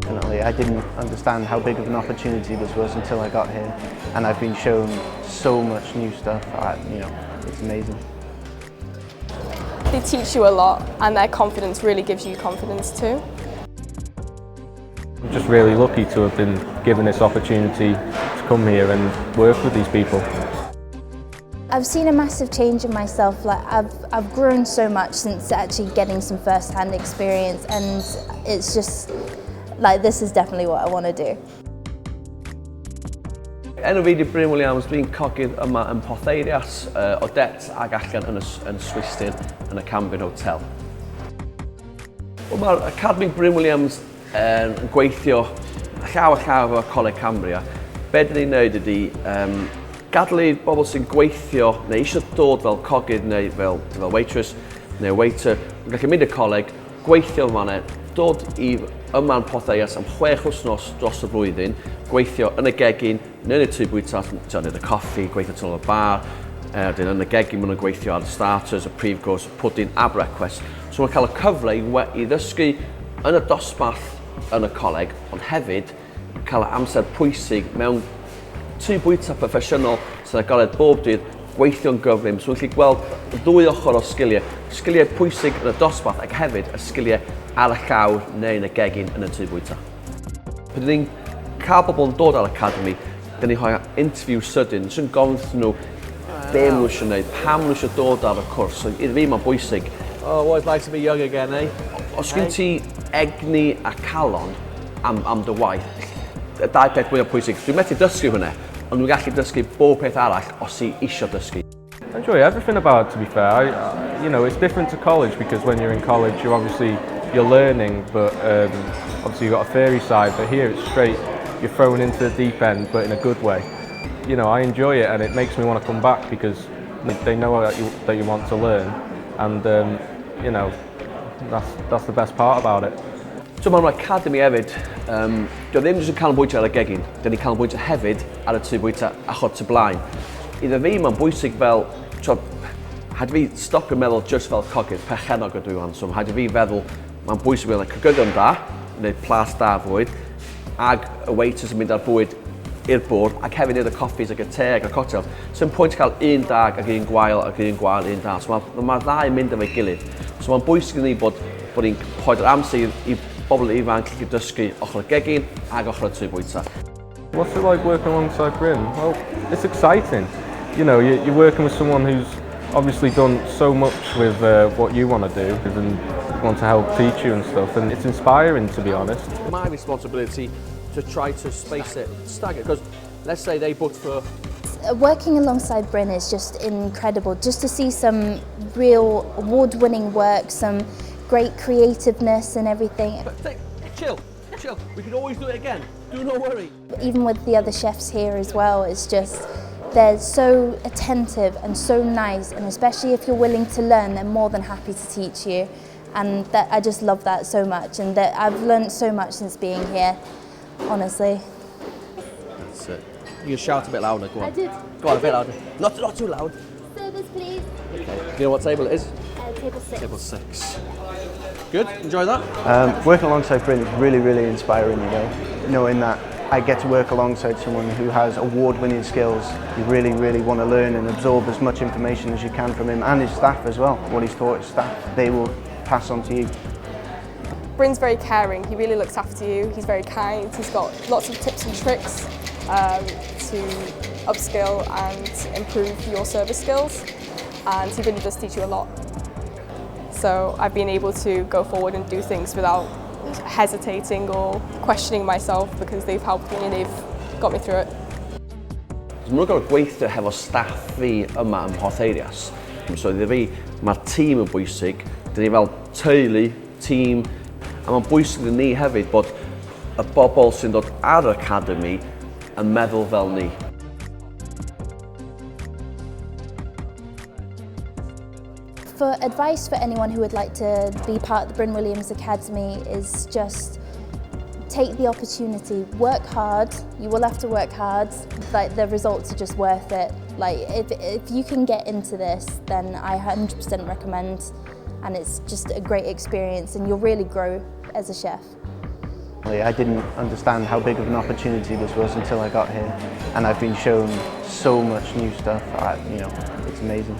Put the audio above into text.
Definitely. I didn't understand how big of an opportunity this was until I got here, and I've been shown so much new stuff. It's amazing. They teach you a lot, and their confidence really gives you confidence too. I'm just really lucky to have been given this opportunity to come here and work with these people. I've seen a massive change in myself. Like I've grown so much since actually getting some first-hand experience, and it's just like this is definitely what I want to do. Enw fi 'di Bryn Williams, dwi'n cogydd yma yn Porth Eirias, Odette ag allan yn y, yn Swistir yn y Cambrian Hotel. Wel, mae'r Academy Bryn Williams yn gweithio llaw a llaw efo Coleg Cambria. Be dyn ni'n neud ydy gadael i bobl sy'n gweithio neu eisiau dod fel cogydd neu fel waitress neu waiter, yn gallu mynd i'r coleg, gweithio yn fan'na, dod i yma yn Porth Eirias am 6 wythnos dros y flwyddyn, gweithio yn y gegin, neu yn y tŷ bwyta, neud y coffi, gweithio tu ôl y bar, wedyn yn y gegin maen nhw'n gweithio ar y starters, y prif gwrs, y pwdin a brecwast. So maen cael y cyfle i ddysgu yn y dosbarth yn y coleg, ond hefyd cael y amser pwysig mewn tŷ bwyta proffesiynol sy'n agored bob dydd, gweithio'n gyflym. So nhw'n gallu gweld y ddwy ochr o sgiliau. Sgiliau pwysig yn y dosbarth ac hefyd y sgiliau ar y llawr neu yn y gegin yn y tŷ bwyta. Pan ni'n cael bobl yn dod ar academy, dyn ni'n rhoi interview sydyn, sy'n gofyn wrthyn nhw be maen nhw eisiau gwneud, pam maen nhw eisiau dod ar y cwrs. So, i fi mae'n bwysig. Oh, always like to be young again, eh? Os gen ti egni a calon am dy waith, y dau peth mwyaf pwysig, dwi'n methu dysgu hwnna, ond dwi'n gallu dysgu bob peth arall os ti isio dysgu. I enjoy everything about it, to be fair. It's different to college because when you're in college, you're obviously you're learning, but obviously you've got a theory side. But here it's straight, you're thrown into the deep end, but in a good way. I enjoy it, and it makes me want to come back because they know that you want to learn, and that's the best part about it. So mae'r academy hefyd, dio ddim jyst yn canolbwyntio ar y gegin, dyn ni'n canolbwyntio hefyd ar y tŷ bwyta achor tu blaen. Iddo fi mae'n bwysig fel, rhaid fi stopio meddwl just fel cogydd, perchennog ydw i wan, so rhaid i fi feddwl mae'n bwysig fel y cogyddion da, neu plas da fwyd, ag y waiters yn mynd ar bwyd i'r bwrdd, ac hefyd neud y coffees ac y te ac y cocktails. So yn pwynt cael un da ac un gwael ac un gwael, un da. So ma ddau yn mynd efo'i gilydd. So mae'n bwysig i ni bod ni'n rhoi'r amser i bobl ifanc gallu dysgu ochr y gegin ac ochr y tŷ bwyta. What's it like working alongside Bryn? Well, it's exciting. You're working with someone who's obviously done so much with what you want to do and want to help teach you and it's inspiring, to be honest. My responsibility to try to space it, stagger, because let's say they booked for... Working alongside Bryn is just incredible, just to see some real award-winning work, some great creativeness and everything. But think, chill, chill, we can always do it again, do not worry. Even with the other chefs here as well, it's just, they're so attentive and so nice, and especially if you're willing to learn, they're more than happy to teach you. And that, I just love that so much, and that I've learned so much since being here, honestly. That's it. You can shout a bit louder, go on. I did. Go on, a bit louder. Not too loud. Service, please. Okay. Do you know what table it is? Table 6. Table 6. Good, enjoy that. Working alongside Bryn is really, really inspiring, knowing that I get to work alongside someone who has award-winning skills. You really, really want to learn and absorb as much information as you can from him and his staff as well. What he's taught his staff, they will pass on to you. Bryn's very caring, he really looks after you, he's very kind, he's got lots of tips and tricks to upskill and improve your service skills, and he really does teach you a lot. So I've been able to go forward and do things without hesitating or questioning myself, because they've helped me and they've got me through it. Maen nhw'n gorfod gweithio hefo staff fi yma ym Mhorth Eirias. So iddo fi, mae'r tîm yn bwysig. Dyn ni fel teulu, tîm, a mae'n bwysig i ni hefyd bod y bobl sy'n dod ar yr academy yn meddwl fel ni. For advice for anyone who would like to be part of the Bryn Williams Academy is just take the opportunity, work hard. You will have to work hard, but the results are just worth it. If you can get into this, then I 100% recommend, and it's just a great experience and you'll really grow as a chef. I didn't understand how big of an opportunity this was until I got here, and I've been shown so much new stuff. It's amazing.